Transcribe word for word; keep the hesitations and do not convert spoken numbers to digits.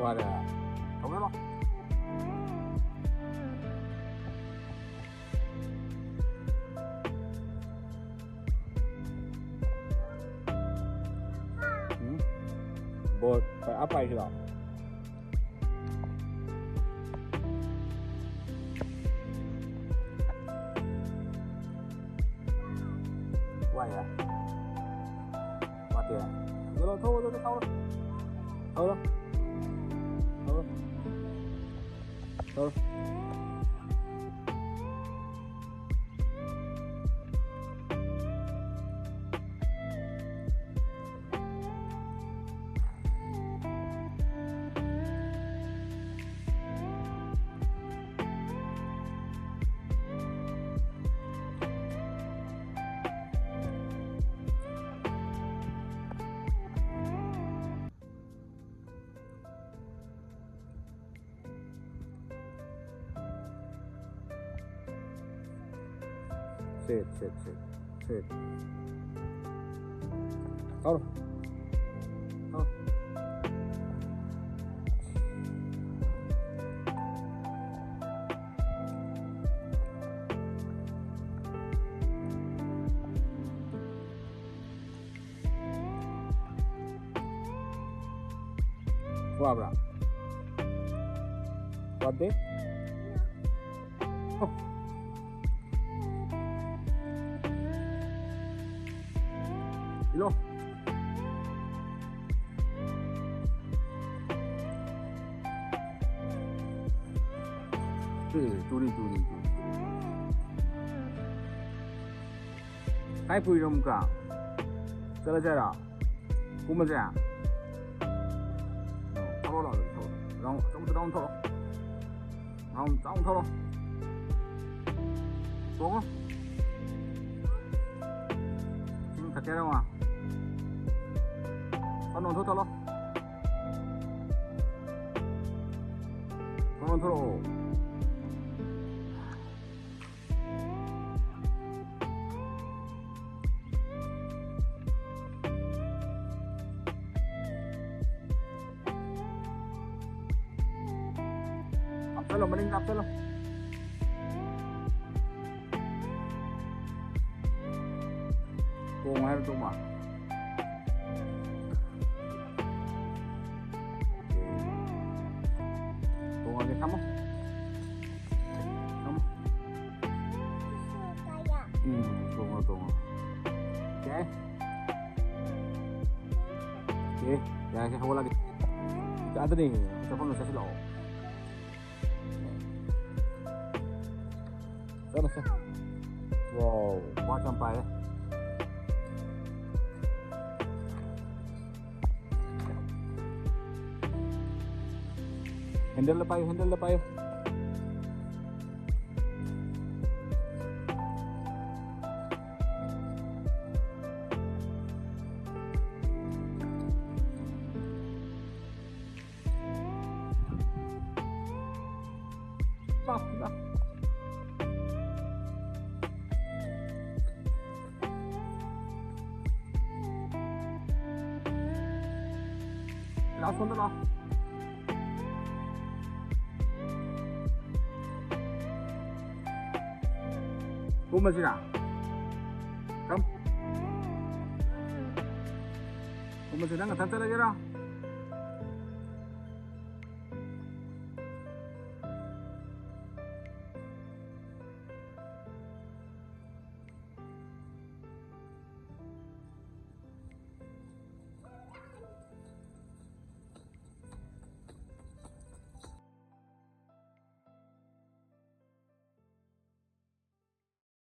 ꯋꯥꯔꯦ꯫ ꯊꯧꯒꯠꯂꯣ꯫ ꯎꯝ? ꯕꯣꯜ ꯑꯥ ꯄꯥꯏꯁꯤꯔꯣ? ꯋꯥꯏꯍꯦ꯫ ꯋꯥꯠꯇꯦ꯫ ꯊꯧꯔꯣ, ꯊꯧꯔꯣ, ꯊꯧꯔꯣ, ꯊꯧꯔꯣ꯫ ꯊꯧꯔꯣ꯫ ꯊꯧꯔꯣ꯫ ꯊꯧꯔꯣ꯫ Sit, sit, sit, sit. Out. Out. ꯋꯥꯕ꯭ꯔꯥ? ꯋꯥꯗꯦ? ꯑꯣ꯫ ꯏꯂꯣ꯫ ꯑꯦ, ꯇꯨꯅꯤ, ꯇꯨꯅꯤ, ꯇꯨꯅꯤ꯫ ꯀꯥꯏ ꯄꯨꯏꯅꯣ ꯑꯃꯨꯛꯀ? ꯆꯠꯂꯁꯦ ꯍꯥꯏꯔꯣ? ꯀꯨꯝꯃꯁꯦ? ꯊꯧꯔꯣ ꯂꯥꯛꯑꯣ, ꯊꯧꯔꯣ꯫ ꯔꯥꯎꯟ ꯑꯆꯧꯕꯗ ꯔꯥꯎꯟ ꯊꯧꯔꯣ꯫ ꯔꯥꯎꯟ ꯆꯥꯎꯅ ꯊꯧꯔꯣ꯫ ꯇꯣꯡꯉꯣ꯫ ꯏꯁꯤꯡ ꯊꯛꯀꯦꯔ ꯃꯥ? ꯀꯟꯅ ꯑꯣꯟꯊꯣꯛ ꯊꯣꯛꯂꯣ꯫ ꯀꯟꯅ ꯑꯣꯟꯊꯣꯔꯛꯑꯣ꯫ ꯆꯠꯂꯣ, ꯃꯅꯤꯡꯗ ꯍꯥꯞꯆꯜꯂꯣ꯫ ꯇꯣꯡꯉꯣ ꯍꯥꯏꯔꯣ, ꯇꯣꯡꯉꯣ? ꯇꯣꯡꯉꯒꯦ, ꯊꯝꯃꯣ꯫ ꯊꯝꯃꯣ꯫ ꯎꯝ, ꯇꯣꯡꯉꯣ, ꯇꯣꯡꯉꯣ꯫ ꯌꯥꯏ꯫ ꯑꯦ, ꯌꯥꯔꯦ, ꯍꯧꯒꯠꯂꯒꯦ꯫ ꯑꯗꯨꯅꯦ, ꯆꯠꯐꯝꯗꯣ ꯆꯠꯁꯤꯜꯂꯛꯑꯣ꯫ ꯆꯠꯂꯣ, ꯆꯠꯂꯣ꯫ ꯋꯥꯎ, ꯋꯥ ꯌꯥꯝ ꯄꯥꯏꯔꯦ꯫ ꯍꯦꯟꯗꯜꯗ ꯄꯥꯏꯌꯨ, ꯍꯦꯟꯗꯜꯗ ꯄꯥꯏꯌꯨ꯫ ꯂꯥꯎ, ꯂꯥꯎ꯫ ꯂꯥꯎ, ꯁꯣꯝꯗ ꯂꯥꯎ꯫ ꯀꯨꯝꯃꯁꯤꯔꯥ? ꯀꯝ? ꯀꯨꯝꯃꯁꯤ, ꯅꯪ ꯅꯊꯟ ꯆꯠꯂꯒꯦꯔꯣ?